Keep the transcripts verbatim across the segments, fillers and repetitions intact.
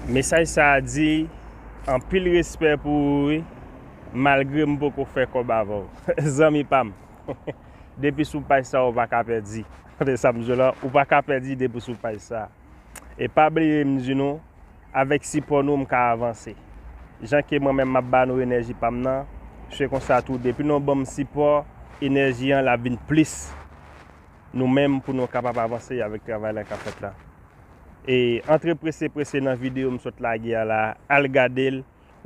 Mesaj sa a di, anpil respè pou ou wi, malgre m poko fè kòb avè w. Zanmi pa m, depi sou paj sa a ou pa ka pèdi. Tande sa m di w la, ou pa ka pèdi depi sou paj sa a. E pa bliye m di nou, avèk sipò nou m ka avanse. Jan ke mwen menm m ap ba nou enèji pa m nan, se konsa tou, depi nou ban m sipò, enèji an l ap vin plis. Nou menm pou nou kapab avanse avèk travay la k ap fèt la. E antre prese prese nan videyo m sot lage a la, al gade l,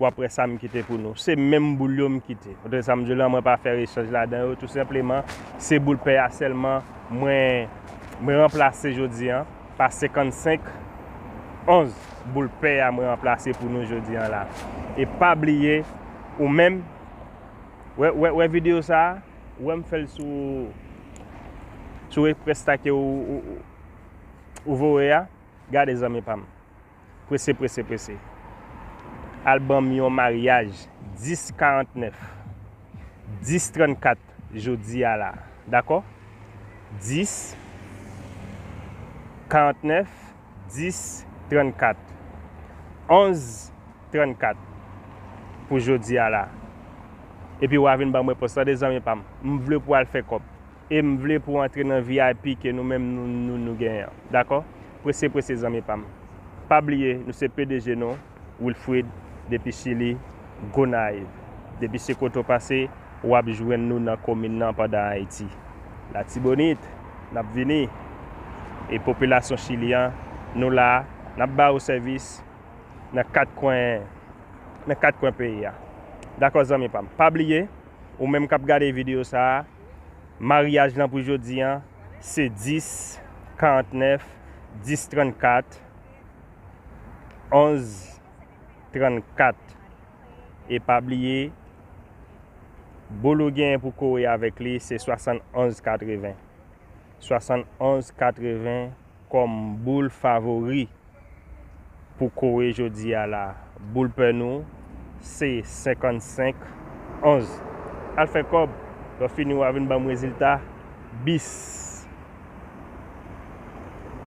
w ap wè sa m kite pou nou. Se menm boul yo m kite. Ou tande sa m di w la, mwen pa fè rechanj ladan yo, tou senpleman, se boul pè a sèlman mwen, mwen ranplase jodi an, pa senkannsenk onz boul pè a mwen ranplase pou nou jodi an la. E pa bliye, ou menm, wè, wè, wè videyo sa a, ou wè m fè l sou, sou reprèsta ke ou, ou, ou, ou voye a, gade zanmi pa m. Prese, prese, prese. Al ban m yon maryaj dis karantnèf, dis trannkat jodi a la. Dakò? Dis karantnèf, dis trannkat, onz trannkat pou jodi a la. Epi w a vin ban m repons. Tande zanmi pa m. M vle pou w al fè kòb. E m vle pou w antre nan V I P ke nou menm nou, nou, nou genyen an. Dakò? Prese, prese zanmi pa m. Pa bliye, nou se P D G nou, Wilfrid, depi Chili, Gonayiv. Depi se kote w pase, w ap jwenn nou nan komin nan pandan Ayiti. Latibonit, n ap vini. E popilasyon Chili an, nou la, n ap ba yo sèvis nan kat kwen, nan kat kwen peyi a. Dakò zanmi pa m. Pa bliye, ou menm k ap gade videyo sa a, maryaj lan pou jodi an, se dis karantnèf, dis trannkat, onz trannkat. E pa bliye, boul ou genyen pou kore avèk li, se swasannonz katreven. Swasannonz katreven kòm boul favori pou kore jodi a la. Boul pè nou, se senkannsenk onz. Al fè kòb, lè w fini w a vin ban m rezilta. Bis.